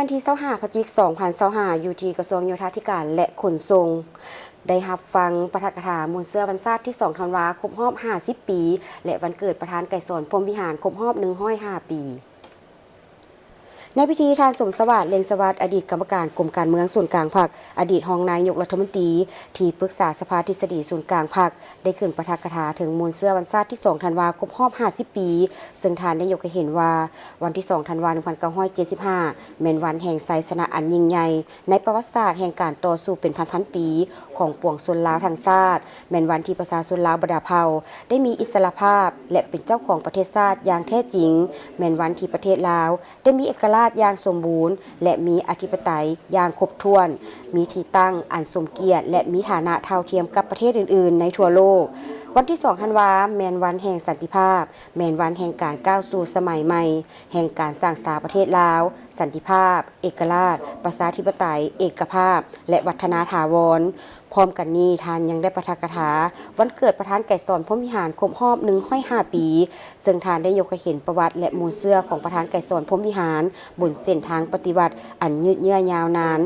ວັນທີຊາວຫ້າ ພະຈິກ ສອງພັນຊາວຫ້າ ຢູ່ທີ່ກະຊວງໂຍທາທິການ ແລະ ຂົນສົ່ງ ໄດ້ຮັບຟັງປາຖະກະຖາມູນເຊື້ອວັນຊາດທີສອງທັນວາ ຄົບຮອບຫ້າສິບປີ ແລະ ວັນເກີດປະທານໄກສອນ ພົມວິຫານ ຄົບຮອບໜຶ່ງຮ້ອຍຫ້າປີ. ໃນພິທີ ທ່ານ ສົມສະຫວາດ ເລັ່ງສະຫວັດ ອະດີດກຳມະການກົມການເມືອງສູນກາງພັກ, ອະດີດຮອງນາຍົກລັດຖະມົນຕີ, ທີ່ປຶກສາສະພາທິດສະດີສູນກາງພັກ ໄດ້ຂຶ້ນປາຖະກະຖາເຖິງມູນເຊື້ອວັນຊາດທີສອງທັນວາ ຄົບຮອບຫ້າສິບປີ, ເຊິ່ງທ່ານໄດ້ຍົກໃຫ້ເຫັນວ່າ ວັນທີສອງທັນວາ ໜຶ່ງພັນເກົ້າຮ້ອຍເຈັດສິບຫ້າ ແມ່ນວັນແຫ່ງໄຊຊະນະອັນຍິ່ງໃຫຍ່ ໃນປະຫວັດສາດແຫ່ງການຕໍ່ສູ້ເປັນພັນໆປີຂອງປວງຊົນລາວທັງຊາດ, ແມ່ນວັນທີ່ປະຊາຊົນລາວບັນດາເຜົ່າໄດ້ມີອິດສະຫຼະພາບ ແລະ ເປັນເຈົ້າຂອງປະເທດຊາດຢ່າງແທ້ຈິງ, ແມ່ນວັນທີ່ປະເທດລາວໄດ້ມີເອກະລາດຢ່າງສົມບູນ ແລະ ມີອະທິປະໄຕຢ່າງຄົບຖ້ວນ, ມີທີ່ຕັ້ງອັນສົມກຽດ ແລະ ມີຖານະເທົ່າທຽມກັບປະເທດອື່ນໆໃນທົ່ວໂລກ. ວັນທີສອງທັນວາ ແມ່ນວັນແຫ່ງສັນຕິພາບ, ແມ່ນວັນແຫ່ງການກ້າວສູ່ສະໄໝໃໝ່ ແຫ່ງການສ້າງສາປະເທດລາວ, ສັນຕິພາບ, ເອກະລາດ, ປະຊາທິປະໄຕ, ເອກະພາບ ແລະ ວັດທະນາຖາວອນ. ພ້ອມກັນນີ້, ທ່ານຍັງໄດ້ປາຖະກະຖາວັນເກີດປະທານໄກສອນ ພົມວິຫານ ຄົບຮອບໜຶ່ງຮ້ອຍຫ້າປີ, ເຊິ່ງທ່ານໄດ້ຍົກໃຫ້ເຫັນປະຫວັດ ແລະ ມູນເຊື້ອຂອງປະທານໄກສອນ ພົມວິຫານ ບົນເສັ້ນທາງປະຕິວັດອັນຍືດເຍື້ອຍາວນານ.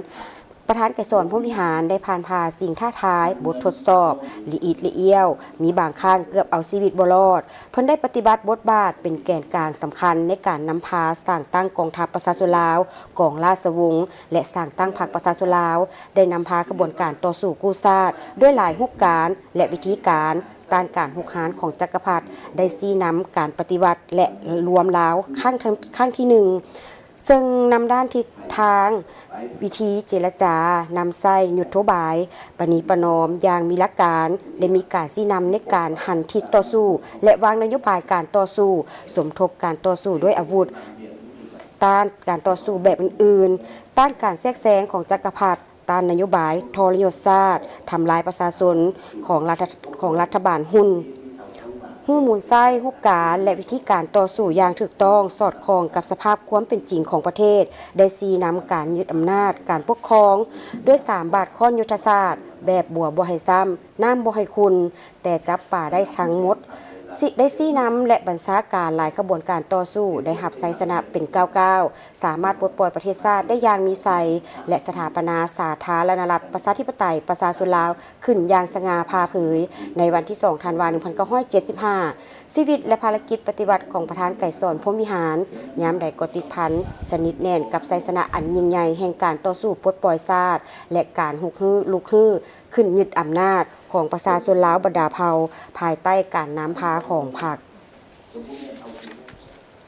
ປະທານໄກສອນ ພົມວິຫານ ໄດ້ຜ່ານຜ່າສິ່ງທ້າທາຍ, ບົດທົດສອບ, ລະອິດລະອ້ຽວ, ມີບາງຄັ້ງເກືອບເອົາຊີວິດບໍ່ລອດ. ເພິ່ນໄດ້ປະຕິບັດບົດບາດເປັນແກນກາງສຳຄັນໃນການນຳພາສ້າງຕັ້ງກອງທັບປະຊາຊົນລາວ, ກອງລາຊະວົງ ແລະ ສ້າງຕັ້ງພັກປະຊາຊົນລາວ, ໄດ້ນຳພາຂະບວນການຕໍ່ສູ້ກູ້ຊາດດ້ວຍຫຼາຍຮູບການ ແລະ ວິທີການ, ຕ້ານການຮຸກຮານຂອງຈັກກະພັດ, ໄດ້ຊີ້ນຳການປະຕິວັດ ແລະ ລວມລາວຄັ້ງ ຄັ້ງທີໜຶ່ງ ເຊິ່ງນຳດ້ານທິດທາງ, ວິທີເຈລະຈາ, ນຳໃຊ້ຍຸດໂທບາຍ, ປະນີປະນອມຢ່າງມີຫຼັກການ, ໄດ້ມີການຊີ້ນຳໃນການຫັນທິດຕໍ່ສູ້ ແລະ ວາງນະໂຍບາຍການຕໍ່ສູ້, ສົມທົບການຕໍ່ສູ້ດ້ວຍອາວຸດ, ຕ້ານການຕໍ່ສູ້ແບບອື່ນໆ, ຕ້ານການແຊກແຊງຂອງຈັກກະພັດ, ຕ້ານນະໂຍບາຍທໍລະຍົດຊາດ, ທຳລາຍປະຊາຊົນຂອງລັດຖະ ຂອງລັດຖະບານຮຸ່ນ. ຮູ້ມູນໃຊ້ຮູບການ ແລະ ວິທີການຕໍ່ສູ້ຢ່າງຖືກຕ້ອງ, ສອດຄ່ອງກັບສະພາບຄວາມເປັນຈິງຂອງປະເທດ, ໄດ້ຊີ້ນຳການຍຶດອຳນາດການປົກຄອງດ້ວຍສາມບາດຄ້ອນຍຸດທະສາດ, ແບບບົວບໍ່ໃຫ້ຊ້ຳ, ນ້ຳບໍ່ໃຫ້ຂຸ່ນ, ແຕ່ຈັບປາໄດ້ທັງໝົດ, ຊິ ໄດ້ຊີ້ນຳ ແລະ ບັນຊາການຫຼາຍຂະບວນການຕໍ່ສູ້, ໄດ້ຮັບໄຊຊະນະເປັນກ້າວໆ, ສາມາດປົດປ່ອຍປະເທດຊາດໄດ້ຢ່າງມີໄຊ ແລະ ສະຖາປະນາສາທາລະນະລັດ ປະຊາທິປະໄຕ ປະຊາຊົນລາວ ຂຶ້ນຢ່າງສະຫງ່າຜ່າເຜີຍ ໃນວັນທີສອງທັນວາ ໜຶ່ງພັນເກົ້າຮ້ອຍເຈັດສິບຫ້າ. ຊີວິດ ແລະ ພາລະກິດປະຕິວັດຂອງປະທານໄກສອນ ພົມວິຫານ ຍາມໃດກໍຕິດພັນສະໜິດແໜ້ນກັບໄຊຊະນະອັນຍິ່ງໃຫຍ່ແຫ່ງການຕໍ່ສູ້ປົດປ່ອຍຊາດ ແລະ ການຮຸກຮືລຸກຮືຂຶ້ນຍຶດອຳນາດຂອງປະຊາຊົນລາວບັນດາເຜົ່າ ພາຍໃຕ້ການນຳພາຂອງພັກ.